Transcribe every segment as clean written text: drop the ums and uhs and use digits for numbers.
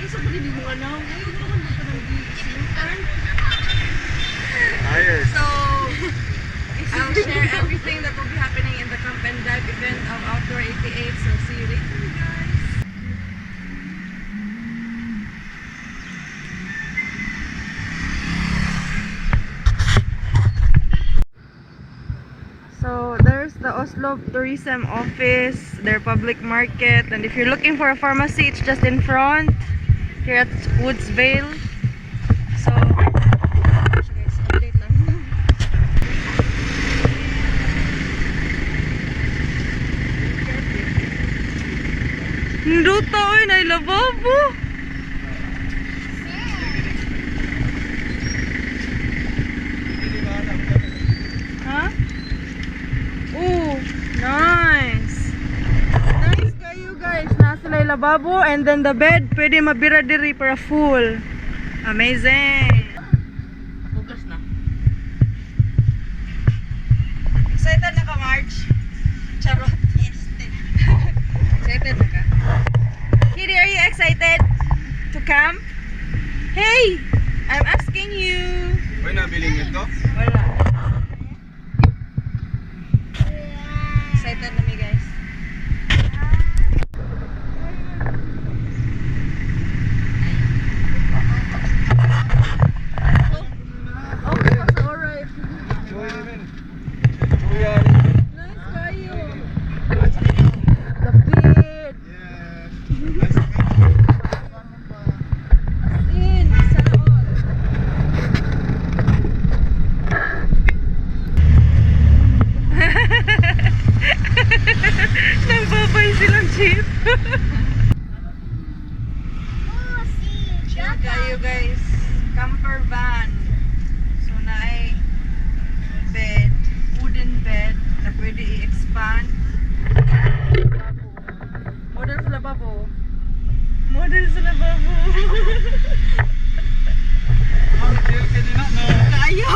So, I'll share everything that will be happening in the Camp and Dive event of Outdoor 88. So, see you later, guys. So, there's the Oslob Tourism Office, their public market, and if you're looking for a pharmacy, it's just in front here at Woodsvale. So, guys, update lang. Nduto ay nailababo. Huh? Oh, nice. Nice kayo guys. Nasa na lababo and then the bed pwede mabira diri para full. Amazing. Focus na. Excited na ka, March? Charot. Yes. Excited na ka? Kitty, are you excited to camp? Hey! I'm asking you. May nabiling ito? Wala. Excited na mi guys. Okay, that's alright. Nice kayo. The bed. As in, sana all. Nagbabay silang jeep. Chill kayo guys. Camper van. So na ay bed, wooden bed na pwede i-expand. Model sa lababo. Model sa lababo. Kayo.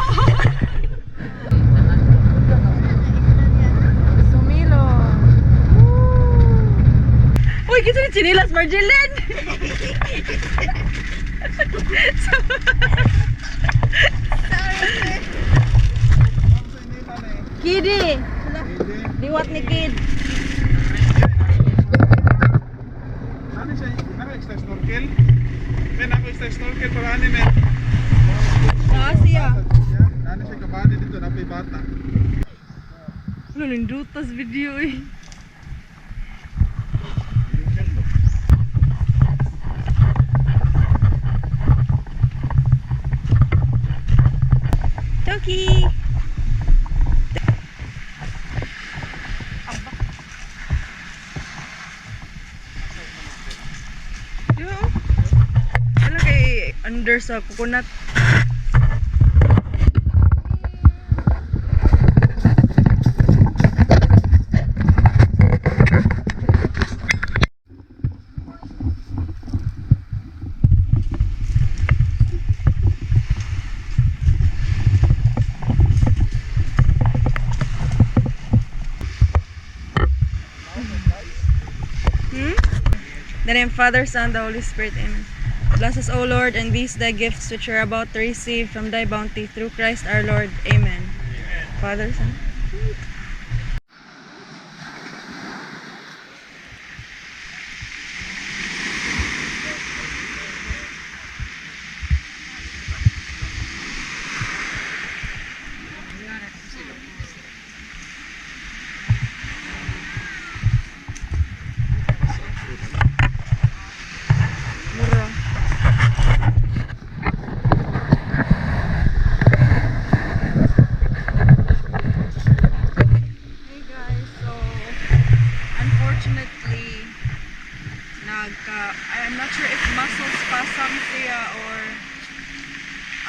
Sumilo. Uy, kita ni chinilas Margellen. Kidi. Liwat ni Kid. Ano siya? Naka-extra snorkel? May naka-extra snorkel para anime. Siya. Ano siya kabady dito? Napay bata. Lulindutas video eh. Toki! Ano kay under sa coconut? In the name of Father, Son, the Holy Spirit, Amen. Bless us, O Lord, and these thy gifts which we are about to receive from thy bounty through Christ our Lord. Amen. Father, Son. I'm not sure if muscle spasm siya or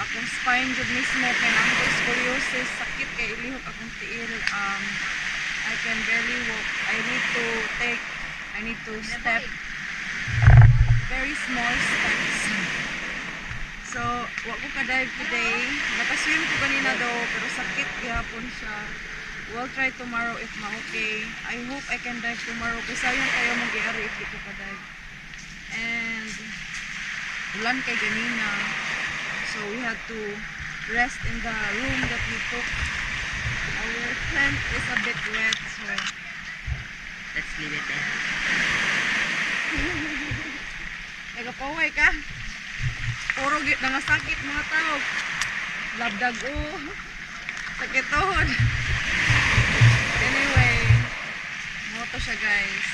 akong spine jud mismo kay nang scoliosis, sakit kay ilihok akong tiil. I can barely walk. I need to step very small steps. So wa ko ka-dive today. Nakaswim ko kanina daw pero sakit gihapon siya. We'll try tomorrow if ma-okay. I hope I can dive tomorrow kasi sayang kayo mag-iari if di ko ka-dive. And ulan kay ganina. So we had to rest in the room that we took. Our tent is a bit wet, so Let's leave it there. nagapaway ka. Puro nangasakit mga tao. Labdag sakit tuhod. Anyway, mo to siya guys.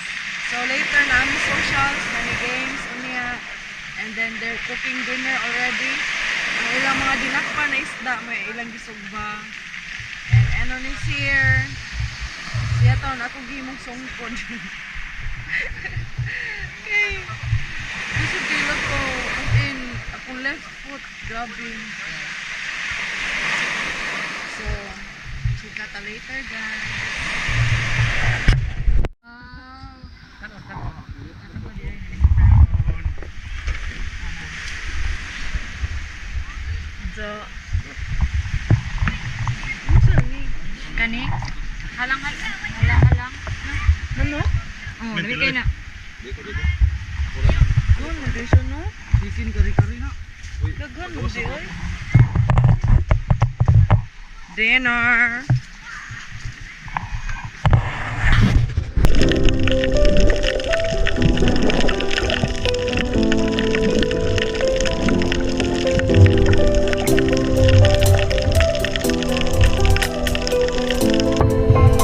So later na aming socials, many games, unya. And then they're cooking dinner already. Ang ilang mga dinakpa na isda, may ilang gisugba. And Anon is here. Siya taon ako gimong sungkod. Okay. Gusto kilo ko, as in, akong left foot, grabe. So, chika later guys. So, Kani? Halang. ano? Oh, labi kayo na. Dito. Doon, mag-reso no? Sisin kari-kari na. Dagan mo di oy. Dinner.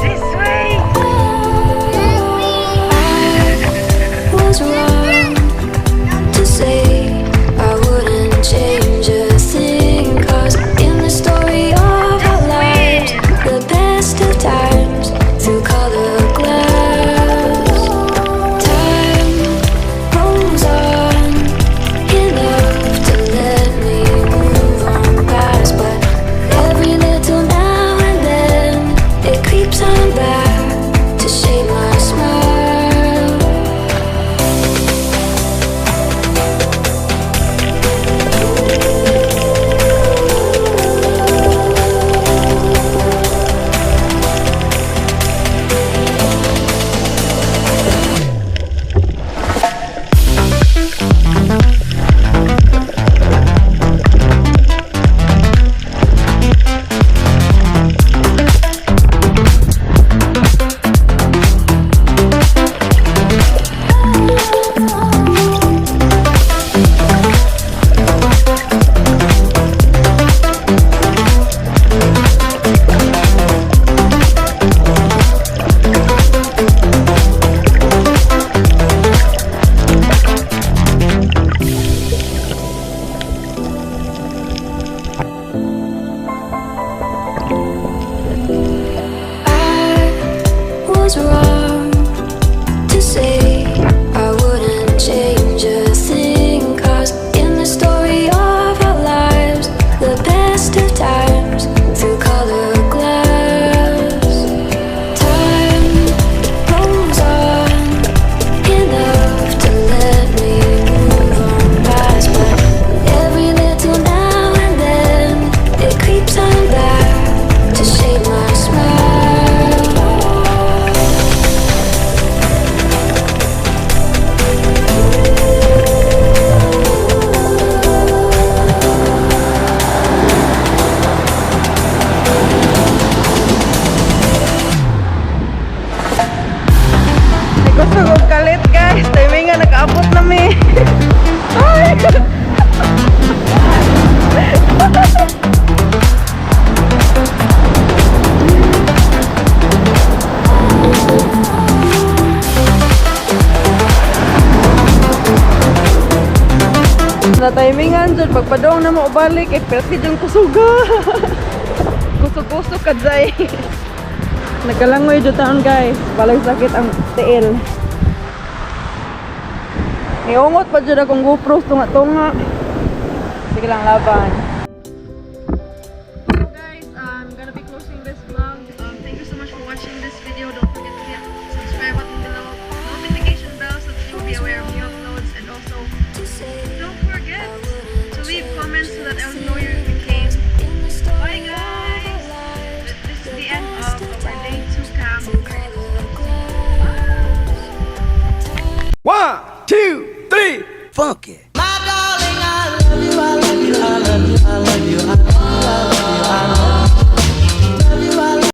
This way. Was wrong to say I wouldn't change a thing, 'cause in the story of our lives, the best of times through colored glass, time rolls on enough to let me move on past, but every little now and then it creeps on back to shade my smile. I was wrong to say I wouldn't change a thing, 'cause in the story of our lives, the best of times through colored glass, time rolls on enough to let me move on past, but every little now and then it creeps on back to shade my smile. Gusto kong kalit guys. Timing nga nakaabot na mi. Ay! Na timingan dyan, pagpadong na mo balik, perti dyan kusuga. Kusog-kusog ka dyan. Nagkalangoy dyan taon guys, palang sakit ang tiil. Iungot pa dyan akong GoPro, tunga-tunga. Sige lang laban. So guys, I'm gonna be closing this vlog. Thank you so much for watching this video. Don't forget to hit subscribe button below, notification bell so that you'll be aware of new uploads, and also don't forget to leave comments so that I'll know you came. Bye guys! This is the end of our day 2 camp. 1, 2, 3, funky. My darling, love you.